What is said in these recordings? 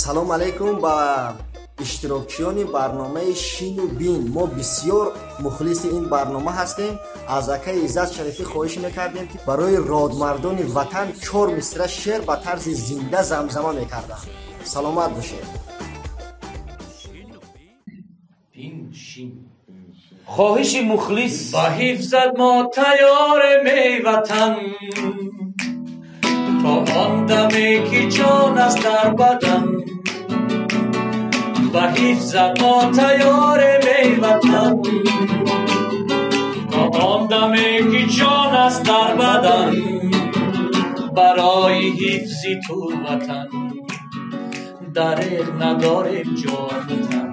Салом алейкум ба иштирокчиёни барномаи Шину бин. Мо бисёр мухлиси ин барнома ҳастем. Аз акаи Иззат Шарифӣ хоҳиш мекардем, ки барои родмардони ватан 4 мисра шеър ба тарзи зинда замзама мекарданд. Саломат бошед. Хоҳиши мухлис ба ҳифзат мо тайёрем, эй ватан, то он даме ки ҷон аст дар бадан. Ба ҳифзат мо тайёрем, эй ватан, то он даме ки ҷон аст дар бадан. Барои ҳифзи ту ватан дареғ надорем ҷону тан.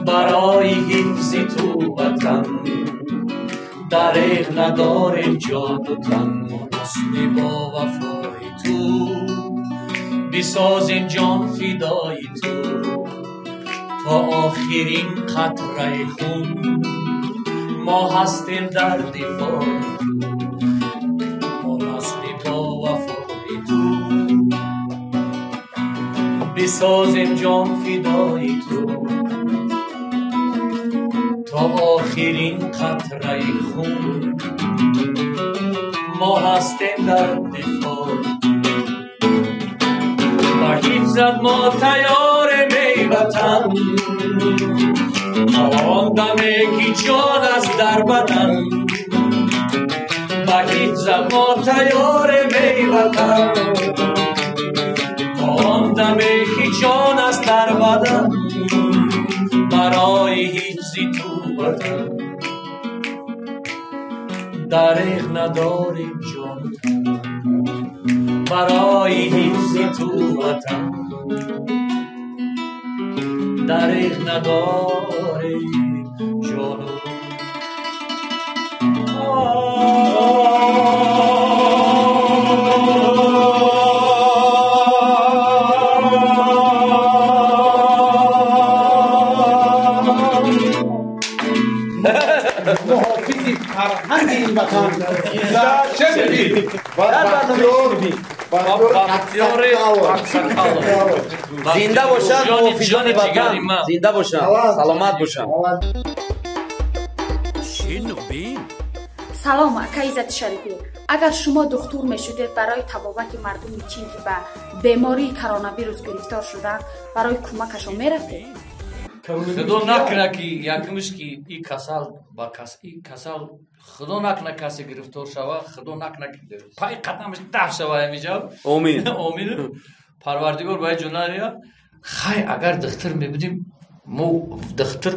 Барои ҳифзи ту ватан дареғ надорем ҷону тан. Мо насли бо вафои ту бисозем ҷон фидои ту. То охирин қатраи хун мо ҳастем дар дифои ту. Мо насли бо вафои ту бисозем ҷон фидои ту. То охирин қатраи хун мо ҳастем дар дифои ту. Ба ҳифзат мо тайёрем, эй ватан, то он даме ки ҷон аст дар бадан. Ба ҳифзат мо тайёрем, эй ватан, то он даме ки ҷон аст дар бадан. Барои ҳифзи ту ватан дареғ надорем ҷону тан. Барои ҳифзи ту ватан дареғ надорем ҷону. Муҳофизи фарҳанги ин ватан Иззат Шарифӣ дар барномаи Шину бин. Зинда бошанд муҳофизони ватан, зинда бошанд, саломат бошанд. Салом, акаи Иззати Шарифӣ. Агар шумо духтур мешудед, барои табобати мардуми Чин, ки ба бемории коронавирус гирифтор шуданд, барои кӯмакашон мерафтед? Худо накуна ки якумш ки и касал ба кас, и касал худо накуна касе гирифтор шава, худо накуна ки пай қадамаш даф шава ҳамиҷо. Омин. Омин. Парвардигор ба ҷонария. Хай, агар духтур мебудим, мо духтур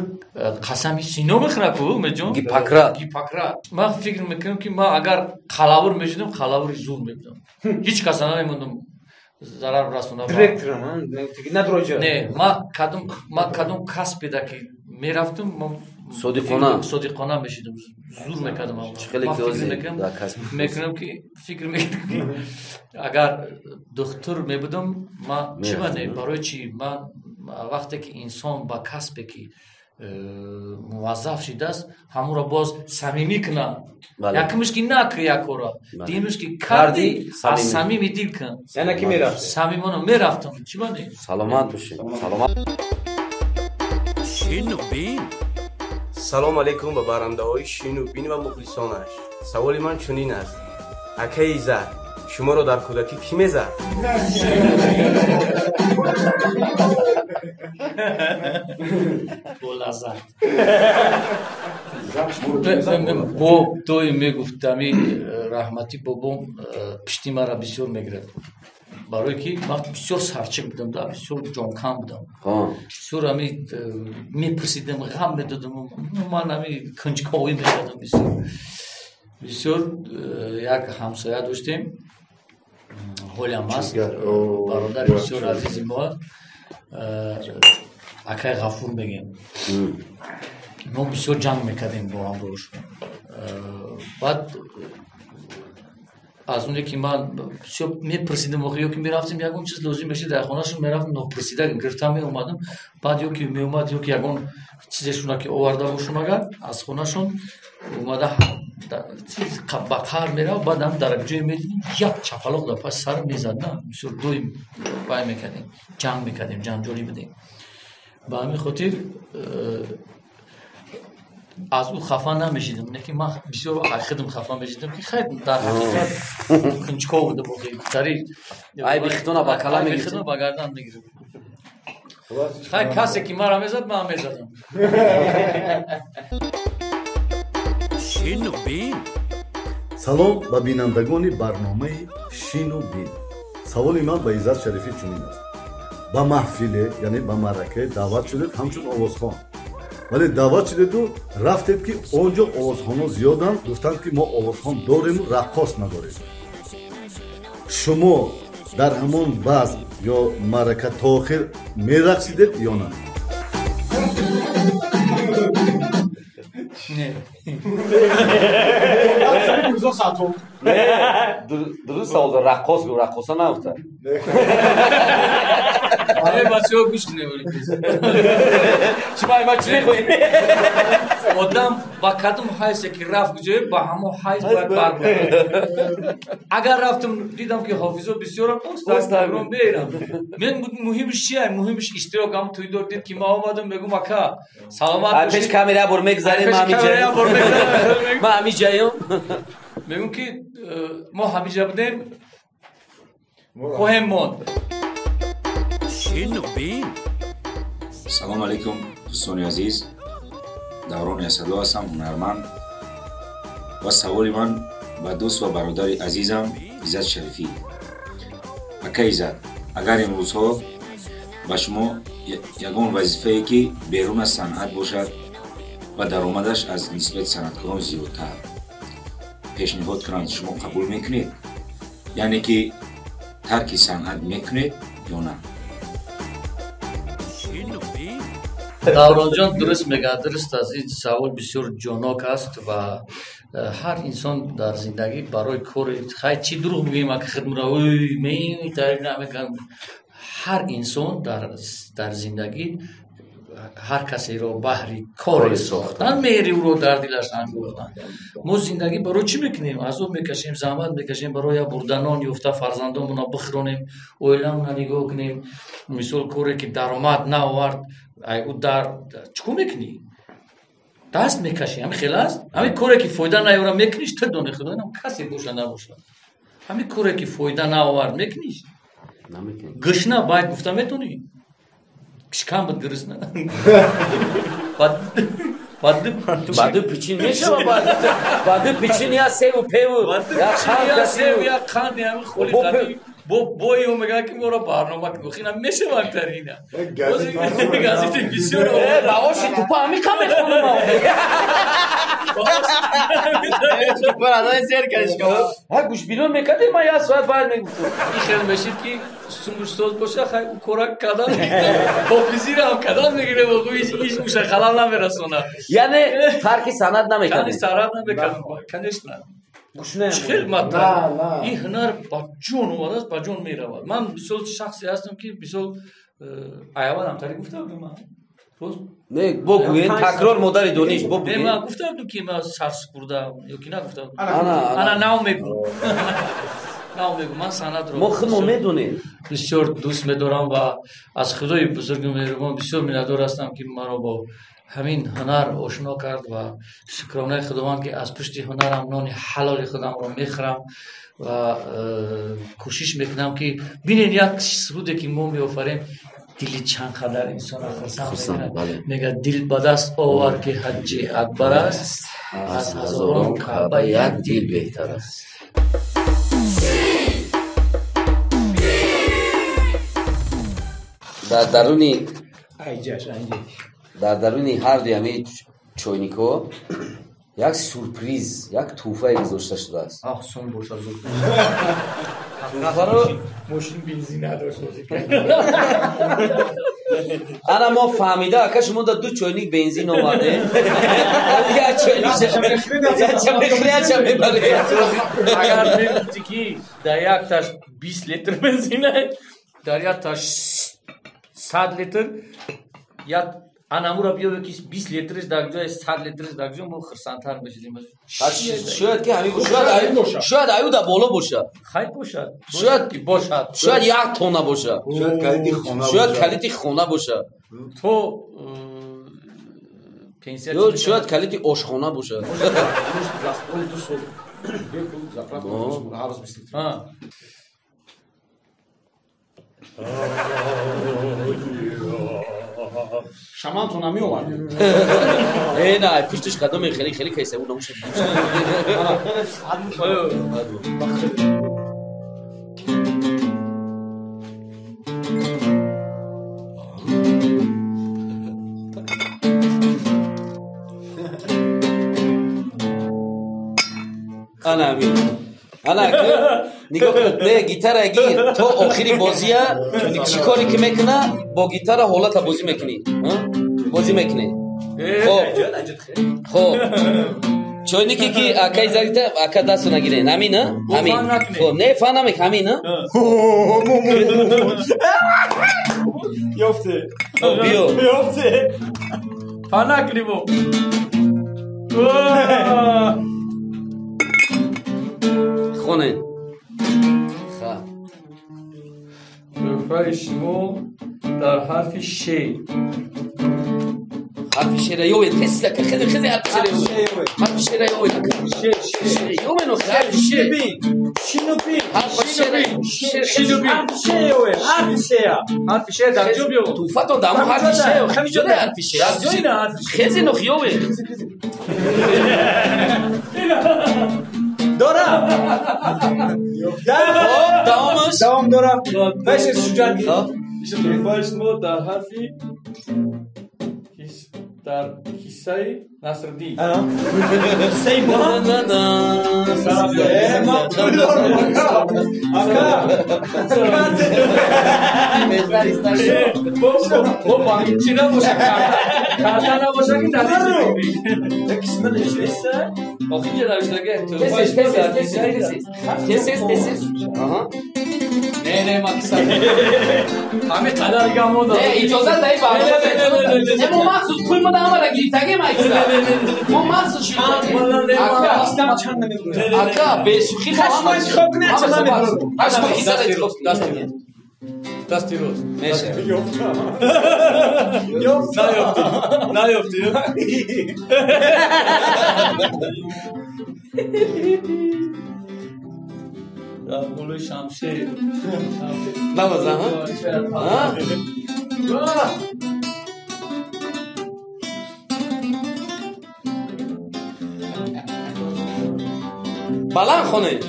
қасами сино мехӯра ку, Умедҷон? Гиппократ. Гиппократ. Ман фикр мекунам, ки ман агар қалавур мешудам, қалавури зур мебудам. Ҳеҷ каса намемондам зарар расонам. Директорам, надроҷа. Не, ман кадом касбеда ки мерафтам, ман содиқона. Содиқона мешидам, зур мекардам. Хеле Ман фикр ки мекунам, дар касб мекунам ки фикр мекунам, ки агар духтур мебудам, ман чӣ Мерафтам, не, барои чӣ ман вақте ки инсон ба касбе ки муваззаф шудааст, ҳамонро боз самимӣ кунад. Якумш ки накӣ як кора, дуюмш ки кардӣ, Кардӣ, аз самимӣ. самими дил кун. Яъне ки мерафтӣ? Самимона мерафтам. Чӣ ба не? Саломат бошед. Саломат. Салом алейкум ба барандаҳои Шину бин ва мухлисонаш. Саволи ман чунин аст: акаи Иззат, шуморо дар кӯдакӣ кӣ мезад? Бо лаззат. Бо доим мегуфт, ами раҳматӣ бобом пишти маро бисёр мегирифт. Барое ки ман бисёр сарчик будам, да, бисёр ҷонкан будам. Бисёр ами мепурсидам, ғам медодам, ман ами кунҷковӣ мекардам бисёр. Бисёр як ҳамсоя доштем, ҳолиам аст, бародари бисёр азизи мо, акай Ғафур мегем. Мо бисёр ҷанг мекардем бо ҳамроҳашон. Баъд аз оне ки ман бисёр мепурсидам, охир ё ки мерафтем, ягон чиз лозим мешид дар хонашон, мерафтем, нопурсида гирифта меомадам. Баъд ё ки меомад, ё ки ягон чизешона ки оварда бошум, агар аз хонашон омада Ба қаҳр мерав, баъд ҳам дар ҷое медидим, як чапалоқ дар пас сар мезад, на бисёр доим вай мекардем, ҷанг мекардем, ҷанҷолӣ будем. Ба ҳамин хотир аз ӯ хафа намешидам, не ки ман бисёр худам хафа мешидам, ки хайр, дар ҳақиқат кунҷков будам, тари айби худона ба кала мегирифтем, ба гардан мегирифтем. Хайр, касе ки маро мезад, ман мезадам. Шину бин. Салом ба бинандагони барномаи Шину бин. Саволи ман ба Иззат Шарифӣ чунин аст: ба маҳфиле, яъне ба маъракае даъват шудед ҳамчун овозхон, вале даъват шудеду рафтед, ки он ҷо овозхонҳо зиёданд, гуфтанд, ки мо овозхон дорему раққос надорем. Шумо дар ҳамон базм ё маърака то охир мерақсидед ё на? Дуруст савол дод, раққос гуфт, раққоса нагуфта. Бачаҳо, гӯш кунед. Шумо ма чӣ мехоҳед? Одам ба кадом ҳайсе ки рафт ҷое, ба ҳамон ҳайс бояд баргардад. Агар рафтам, дидам, ки ҳофизо бисёрам, остагром берам. Мен муҳимш чия? Муҳимш иштирок. Ҳам тӯйдор дид, ки ман омадам, мегум: ака, саломат бошед. Пеш камера бор мегзарем, ман ҳамиҷаем. Мегум, ки мо ҳамиҷа будем, хоҳем монд. Шину бин. Салом алейкум, дӯстони азиз. Даврони Асадо ҳастам, ҳунарманд, ва саволи ман ба дӯст ва бародари азизам Иззат Шарифӣ. Ака Иззат, агар имрӯзҳо ба шумо ягон вазифае, ки берун аз санъат бошад ва даромадаш аз нисбати санъаткорон зиёдтар пешниҳод кунанд, шумо қабул мекунед? Яъне ки тарки санъат мекунед ё на? Давронҷон дуруст мегӯяд, дуруст аст. Ин савол бисёр ҷонок аст ва ҳар инсон дар зиндагӣ барои кори хай, чӣ дурӯғ бигӯем, ака, хидмро намекунам. Ҳар инсон дар зиндагӣ ҳар касеро баҳри коре сохтан, меҳри ӯро дар дилаш ангӯхтан. Мо зиндагӣ барои чӣ мекунем? Азоб мекашем, заҳмат мекашем барои як бурданон ёфта фарзандонмонро бихӯронем, оиламонро нигоҳ кунем. Мисол, коре ки даромад наовард, ӯ дар чӣ кор мекунӣ? Даст мекашӣ. Ҳамин хел аст. Ҳамин коре ки фоида наёра, мекуниш? Ту дони, худо касе боша набошад, ҳамин коре ки фоида наовард, мекуниш? Гушна байд гуфта метонӣ? Шикам буд гурусна. Баъду пичин мешава, баъду пичин я севу певу я севу я қанд, ҳамин холи қадим бо бои мегӯяд, ки моро барнома кун, мешавам тарина газети бисёр. Раоши тупа ҳамин қа мехонам. Гӯшбино мекардем, ман як соат баъд мегуфтам. Ин хел мешид, ки сумушсоз боша, хай, ӯ кора кадан, ҳофизиро кадан мегирем, ҳеҷ муша халал намерасонад. Яъне тарки санъат намекардем? Санъат намекардам, конечно. Хел ин ҳунар ба ҷон омадааст, ба ҷон меравад. Ман мисол шахсе ҳастам, ки мисол аявал ҳамтари гуфта будам ман. Не, бо гӯед, такрор модари дониш, бо бигӯед. Ман гуфта будам, ки ман сарсупурдаам ё ки нагуфта будам? Ана нав мегӯм, нав мегӯм, ман санъатро мо худмо медонем, бисёр дӯст медорам ва аз худои бузургу меҳрубон бисёр миннатдор ҳастам, ки маро бо ҳамин ҳунар ошно кард, ва шукронаи худованд, ки аз пушти ҳунарам нони ҳалоли худамро мехӯрам ва кӯшиш мекунам, ки бинед, як суруде ки мо меофарем, дили чанд қадар инсонро хурсанд мекунад. Мегӯяд: дил ба даст овар, ки ҳаҷҷи акбар аст, аз ҳазорон каъба як дил беҳтар аст. Дар даруни ҳарду ҳамин чойникҳо як сюрприз, як тӯҳфае гузошта шудааст. Сон боша, зуд. Тӯҳфаро мошин бензин надошт. Ана мо фаҳмида, ака, шумо да ду чойник бензин овардем, як чойникча мебаред. Агар мегуфтӣ, ки дар якташ 20 литр бензин, дар якташ 100 литр, як Анамура биёве ки 20 литриш дар ҷои 100 литриш дар ҷо мо хурсандтар мешудем. Шояд ки ҳамин шояд аю да боло бошад. Хай бошад. Шояд ки бошад. Шояд як тонна бошад. Шояд калити хона бошад. Шояд калити хона бошад. То пенсия ё шояд калити ошхона бошад. Шамантон намеовардем. Э, на, пуштиш кадоме хеле хеле кайса ӯ намушад. Ана амин. Ана нигоҳ кун, не гитара гир то охири бозия чӣ коре ки мекуна бо гитара ҳолата бозӣ мекунӣ. Бозӣ мекунӣ. Хоб. Хоб. Чойнике ки акай загита ака дасту нагирен. Ҳамин, ҳамин. Хоб, не фан намек, ҳамин, Ёфте. Биё. Ёфте. Фан накунӣ бо. Хонен. Ха. Тӯҳфаи шумо дар ҳарфи ш. Ҳарфи ш ра ёвед, тез ака, хезе хезе ҳарфи ш ра ёвед. Ҳарфи ш ра ёвед ака. Ш ш ш ёвед но ҳарфи ш. Шину бин. Ҳарфи ш ра шину бин. Ҳарфи ш ёвед, ҳарфи ш я. Ҳарфи ш дар ҷо биё. Тӯҳфатон дар ҳамон ҳарфи ш. Ҳамин ҷо ҳарфи ш. Дар ҷои на ҳарфи ш. Хезе но ёвед. Дорам. Хоб, давомаш. Давом дорам. Башир шуҷоат гир. Тӯҳфаи шумо дар ҳарфи дар ҳиссаи Насриддин. Ҳиссаи мо? Ма пул дорам, ака. Бо чӣ набошад? Карта набошад ки дар Қисма навишта? Охи ҷа навиштага. Тез тез тез тез тез тез. Аҳа. Не, не, ма киса. Ҳамин қадар гап монда. Не, иҷозат даи барнома. Не, мо махсус пул мо ҳамара гирифтагем айса. Мо махсус ширифтагем. Ака, чанд намегӯям. Ака, бешӯхӣ мо ҳама интихоб кунед, чӣ ман мебарам. Ҳашт кисара интихоб кунед. Дасти рост. Меша. Ёфтам. Ёфтам. Наёфтӣ. Дар болои шамшер. Навоз, аҳа? Баланд хонед.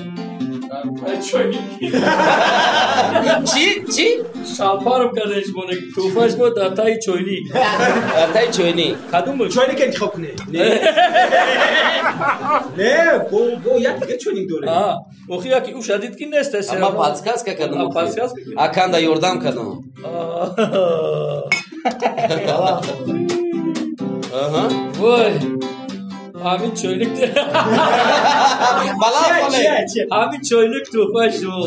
Чӣ? Чӣ? Шалпарам карда шумо. Тӯҳфаи шумо дар таи чойник. Дар таи чойник. Кадом буд? Чойник интихоб кунед. Не, бо як дига чойник дорем. Охи яки ӯ шадид ки нест. Ама подсказка кардам. Аканда ёрдам кардам. Аҳа. Вой. Ҳамин чойник. Баланд хонед. Ҳамин чойник тӯҳфаи шумо.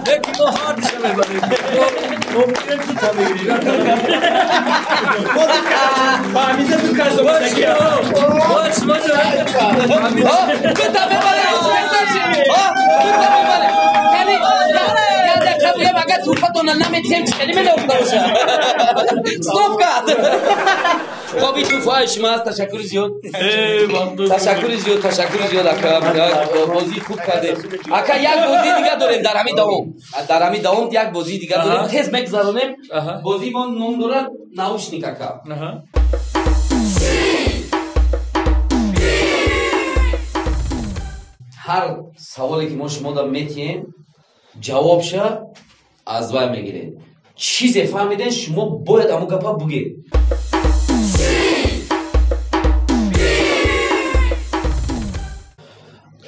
Лекин мо ҳар чиз мебарем. Мо мегӯем ки та мегирем. Фаҳмида ту касо Бош, бош. Дута мебарем. Дута мебарем. Кани, як дақиқа бигӯям, агар тӯҳфатонро наметиҳем, чӣ хеле медофта бошад. Стоп кард. Хоб, ин тӯҳфаи шумо аст. Ташаккури зиёд. Ташаккури зиёд, ташаккури зиёд, ака. Бозии хуб кардем. Ака, як бозии дига дорем дар ҳамин давом. Дар ҳамин давом як бозии дига дорем. Тез мегузаронем. Бозии мо ном дорад наушник, ака. Ҳар саволе ки мо шумо метиҳем, ҷавобша аз вай мегирем. Чизе фаҳмиден, шумо бояд ҳамон гапа бугед.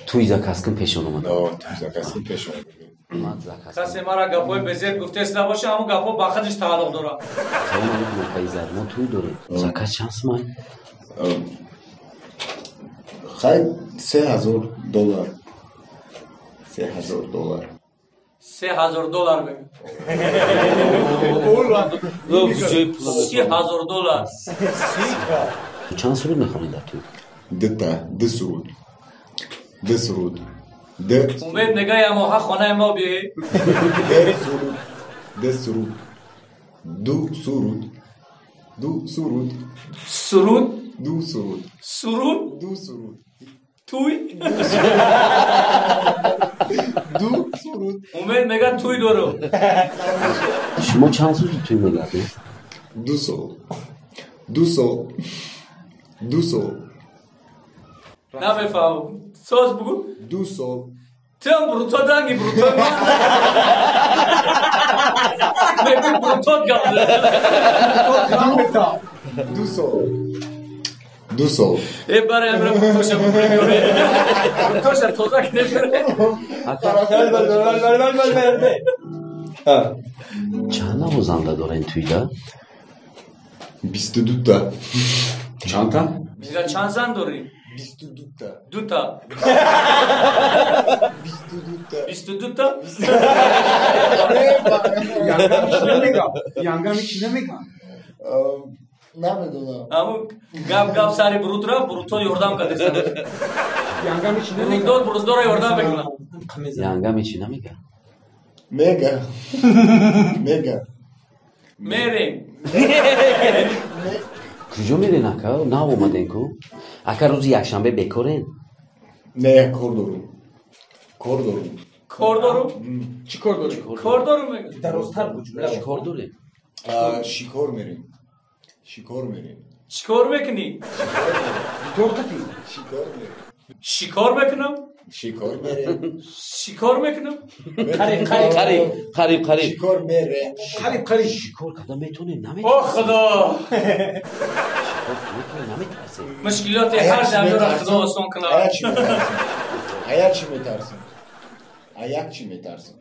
Туй заказ кун пеш омад. Туй заказ кун пеш омад. Касе мара гапҳои безеб гуфтест набоша, ҳамон гапҳо ба худаш тааллуқ дорад. Салом алейкум, ака Иззат, мо туй дорем. Заказ чанд сумай? Хай, $3000. $3000. $3,000 мегӯ. $3,000. Чанд суруд мехонед дар тӯй? Дута, ду суруд. Ду суруд. Умед мега я моҳа хонаи мо биёӣ. Ду суруд. Ду суруд. Ду суруд. Ду суруд. Суруд? Ду суруд. Суруд? Ду суруд. Туй? Ду суруд. Умед мега туй дору. Шумо чанд суруд туй мегардед? 2 сол. 2 сол. 2 сол. Намефаҳмам. Соз бугу? 2 сол. Ту ҳам бруто данги бруто. Мегӯ бруто гап. 2 сол. 2 сол. Э барои амра брутоша бубре. Брутоша тоза кне. Чанд навозанда дорен туйда? 22 та. Чандта? Дига чанд зан дорӣ? 22 та. Дута. 22 та. 22 та? Янгами чӣ намегам? Намедонам. Аму гап сари брут рафт, бруто ёрдам кардеса. Янгами чӣ намегам? Брутдор брутдора ёрдам мекунад. Янгами чӣ намегам? Мега. Мега. Мерем. Куҷо мерен, ака? Нав омаден ку? Ака, рӯзи якшанбе бекорен? Не, кор дорум. Кор дорум. Кор дорум? Чӣ кор дорем? Кор дорум мега. Дарозтар бу ҷумла. Чӣ кор дорем? Шикор мерем. Шикор мерем. Чикор мекунӣ? Дитор қатӣ? Шикор мерем. Шикор мекунам? Шикор мерем. Шикор мекунам? Қариб, қариб, қариб, қариб, қариб. Шикор мерем. Қариб, қариб. Шикор карда метонем, наметарсем. О худо! Шикор наметарсем. Мушкилоти ҳар заминро худо осон кунад. Ая чӣ метарсем? Ая чӣ метарсем? Ая чӣ метарсем?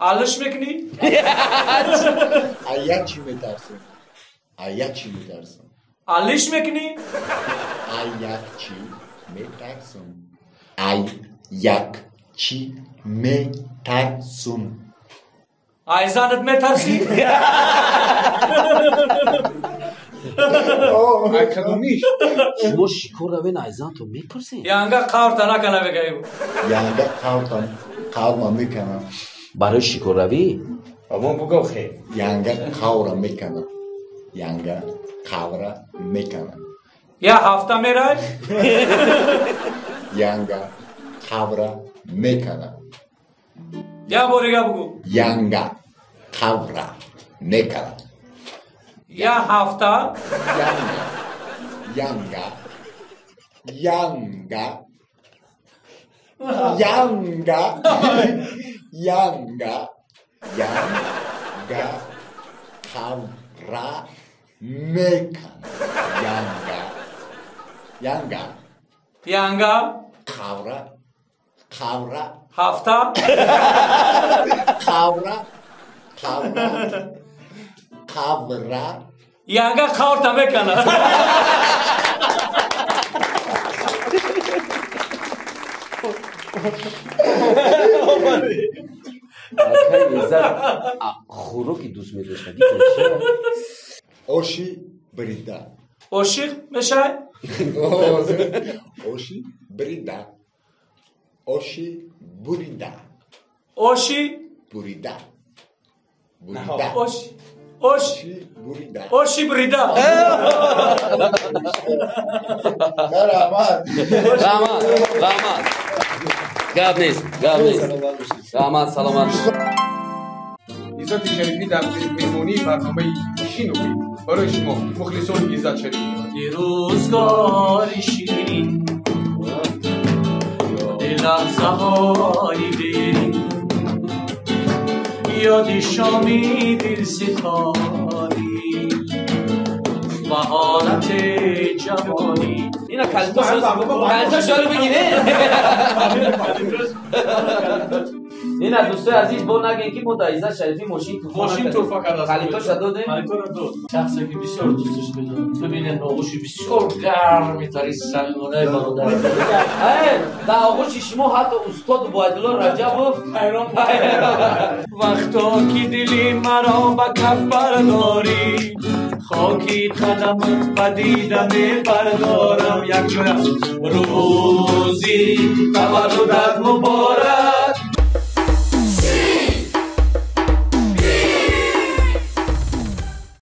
Алиш мекунӣ? Ая чӣ метарсем? Ая чӣ метарсем? Алиш мекунӣ? Ая чӣ метарсем? Ай як чӣ метарсум? Ай занат метарсӣ? Ай кадомиш? Шумо шикор равен, ай зантон мепурсен? Янга қаврта накана мегаю. Янга қаврта қавма мекана. Барои шикорравӣ? Амон бугав хе. Янга қавра мекана. Янга қавра мекана. Я ҳафта мерай? Янга қавра мекана. Я борига бугу. Янга қавра мекана. Я ҳафта? Янга. Янга. Янга. Янга. Янга. Янга қавра мекана. Янга. Янга. Янга. Қавра. Қавра. Ҳафта. Қавра. Қавра. Қавра. Янга қаврта мекана. Акай Иззат, хӯроки дӯст медоштагӣ чия? Оши бирида. Ошиқ мешавӣ? Оши бирида. Оши бурида. Оши бурида. Бурида. Оши оши бурида. Оши бурида. Раҳмат. Раҳмат, раҳмат. Гап нест, гап нест. Раҳмат, саломат. Иззати Шарифӣ дар меҳмонии барномаи Шину бин барои шумо мухлисони Иззат Шарифӣ. Рӯзгори ширин, ёди лаҳзаҳои дирин, ёди шоми дилситонӣ ва ҳолати ҷавонӣ. Ина калитошро бигире. Ина дӯстои азиз, бо нагем ки мо дар Иззат Шарифӣ мошин туҳфа мошин туҳфа кардааст. Калитоша додем. Калитора дод. Шахсе ки бисёр дӯсташ медорам. Бибинед, оғӯши бисёр гарми тари самимонаи бародар. Дар оғӯши шумо ҳатто устод Убайдулло Раҷабов ҳайрон. Вақто ки дили маро ба каф бардорӣ, хоки қадамат ба дида мебардорам. Якҷоя: рӯзи таваллудат муборак.